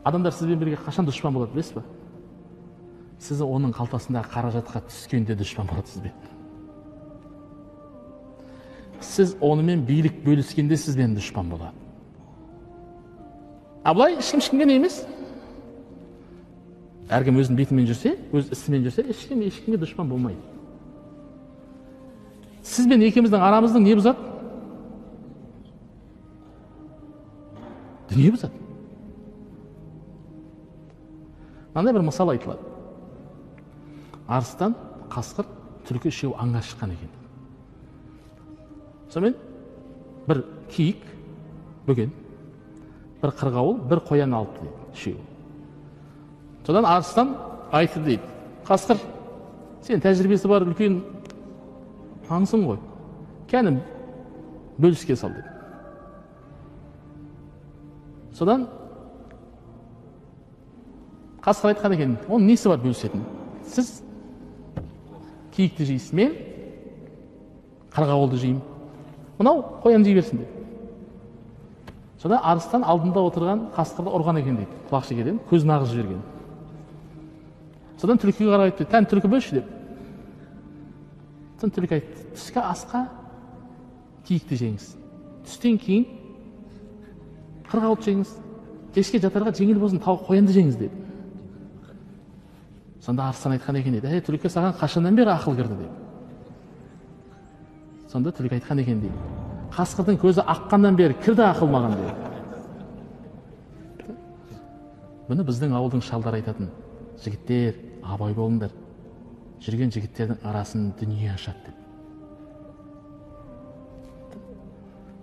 Адамдар сізбен бірге қашан дұшпан болады, білесіз ба? Сіз оның қалтасындағы қаражатқа түскенде дұшпан болады сізбен. Сіз онымен билік бөліскенде сізбен дұшпан болады. А былай ешкім ешкімге не емес. Әркім өзінің бетімен жүрсе, өз ісімен жүрсе, ешкім ешкімге дұшпан болмайды. Сізбен екеуміздің арамыздың не бұзады? Дүние бұзады. Мынандай бір мысал айтылады. Арыстан, қасқыр, түлкі үшеуі аңға шыққан екен. Сонымен бір киік, бөген, бір қырғауыл, бір қоян алыпты дейді үшеуі. Содан арыстан айтты дейді: қасқыр, сен тәжірибесі бар үлкен аңсың ғой, кәні бөліске сал деді. Содан қасқыр айтқан екен: оның несі бар бөлісетін? Сіз киікті жейсіз, мен қырғауылды жеймін, мынау қоян жей берсін деп. Содан арыстан алдында отырған қасқырды ұрған екен дейді, құлақ шекеден көзін ағызып жіберген. Содан түлкіге қарай айтты: тән түлкі бөлші деп. Содан түлкі айтты: түскі асқа киікті жеңіз, түстен кейін қырғауылды жеңіз, кешке жатарға жеңіл болсын тауық қоянды жеңіз деді. Сонда арыстан айтқан екен дейді: әй түлкі, саған қашаннан бері ақыл кірді деп. Сонда түлкі айтқан екен дейді: қасқырдың көзі аққаннан бері кірді ақыл маған деп. Бұны біздің ауылдың шалдары айтатын: жігіттер, абай болыңдар, жүрген жігіттердің арасын дүние ашады деп.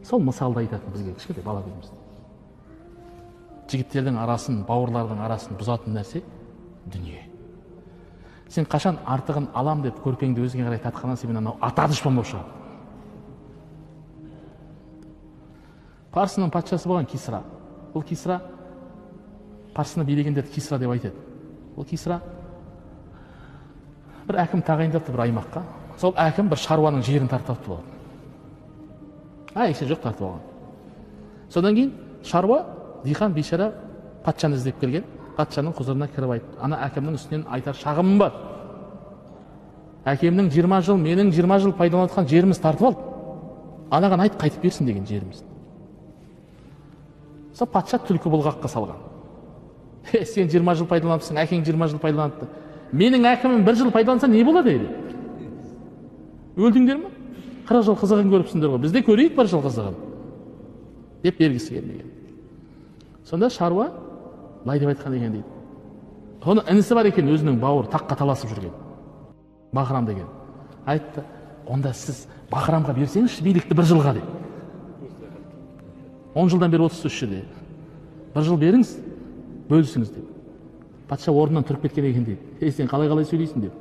Сол мысалды айтатын бізге кішкентай бала кезімізде. Жігіттердің арасын, бауырлардың арасын бұзатын нәрсе дүние. Сен қашан артығын алам деп көрпеңді өзіңе қарай тартқаннан сен анау ата дұшпан болып шығады. Парсының патшасы болған Кисра. Бұл Кисра, парсыны билегендерді Кисра деп айтады. Бұл Кисра бір әкім тағайындапты бір аймаққа. Сол әкім бір шаруаның жерін тартып алыпты болған. Ешкім жоқ, тартып алған. Содан кейін шаруа, диқан бейшара патшаны іздеп келген. Патшаның құзырына кіріп айтты: ана әкімнің үстінен айтар шағымым бар. Әкемнің 20 жыл, менің 20 жыл пайдаланып жатқан жеріміз тартып алды. Анаған айт, қайтып берсін деген жеріміз. Сол патша түлкі бұлғаққа салған. Сен 20 жыл пайдаланыпсың, әкең 20 жыл пайдаланыпты. Менің әкімім бір жыл пайдаланса не болады еді? Өлдіңдер ме? 40 жыл қызығын көріпсіңдер ғой. Біз де көрейік бір жыл қызығын деп бергісі келмеген. Сонда шаруа былай деп айтқан екен дейді. Оның інісі бар екен, өзінің бауыры, таққа таласып жүрген. Бахрам деген. Айтты: онда сіз Бахрамға берсеңізші билікті бір жылға деп. 10 жылдан бері отырсыз осы жерде. Бір жыл беріңіз, бөлісіңіз деп. Патша орнынан тұрып кеткен екен дейді. Ей, сен қалай-қалай сөйлейсің деп.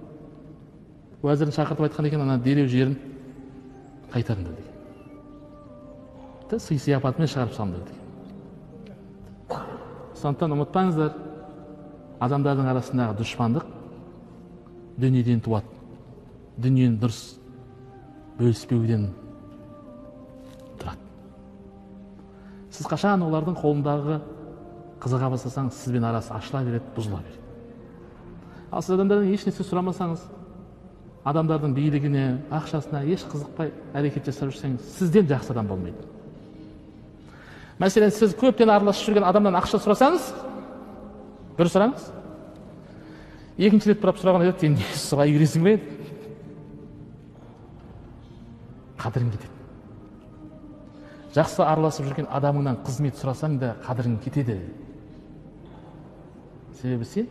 Уәзірін шақыртып айтқан екен: ана дереу жерін қайтарыңдар деген. Сый-сияпатымен шығарып салыңдар деген. Сондықтан ұмытпаңыздар, адамдардың арасындағы дұшпандық дүниеден туады. Дүниені дұрыс бөліспеуден тұрады. Сіз қашан олардың қолындағы қызыға бастасаңыз, сізбен арасы ашыла береді, бұзыла береді. Ал сіз адамдардан еш нәрсе сұрамасаңыз, адамдардың билігіне, ақшасына еш қызықпай әрекет жасап жүрсеңіз, сізден жақсы адам болмайды. Мәселен, сіз көптен араласып жүрген адамнан ақша сұрасаңыз, бір сұраңыз, екінші рет бұрап сұраған айтады: сен не сұрай бересің бе? Қадірің кетеді. Жақсы араласып жүрген адамыңнан қызмет сұрасаң да қадірің кетеді. Себебі сен,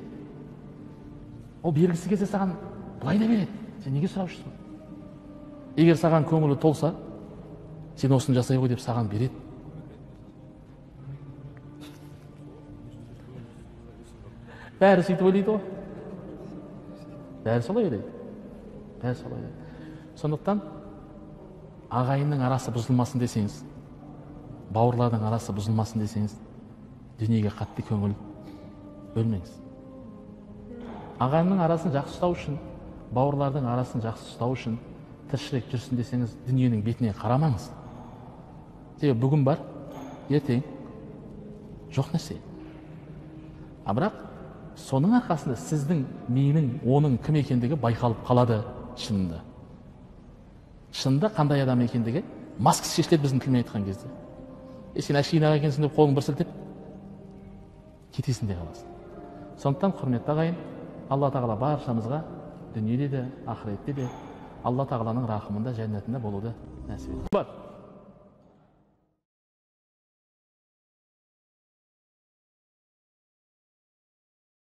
ол бергісі келсе саған былай да береді. Сен неге сұрап жүрсің? Егер саған көңілі толса, сен осыны жасай ғой деп саған береді. Бәрі сөйтіп ойлайды ғой. Бәрі солай ойлайды. Бәрі солай ойлайды. Сондықтан ағайынның арасы бұзылмасын десеңіз, бауырлардың арасы бұзылмасын десеңіз, дүниеге қатты көңіл бөлмеңіз. Ағайынның арасын жақсы ұстау үшін, бауырлардың арасын жақсы ұстау үшін, тіршілік жүрсін десеңіз, дүниенің бетіне қарамаңыз. Себебі бүгін бар, ертең жоқ нәрсе. А бірақ соның арқасында сіздің, менің, оның кім екендігі байқалып қалады шынында. Шынында қандай адам екендігі маскасы шешіледі біздің тілмен айтқан кезде. Е, сен әшейін ақ екенсің деп қолың бір сілтеп кетесің де қаласың. Сондықтан, құрметті ағайын, Алла Тағала баршамызға дүниеде де, ақыретте де Алла Тағаланың рахымында, жәннатында болуды нәсіп етсін. Бар.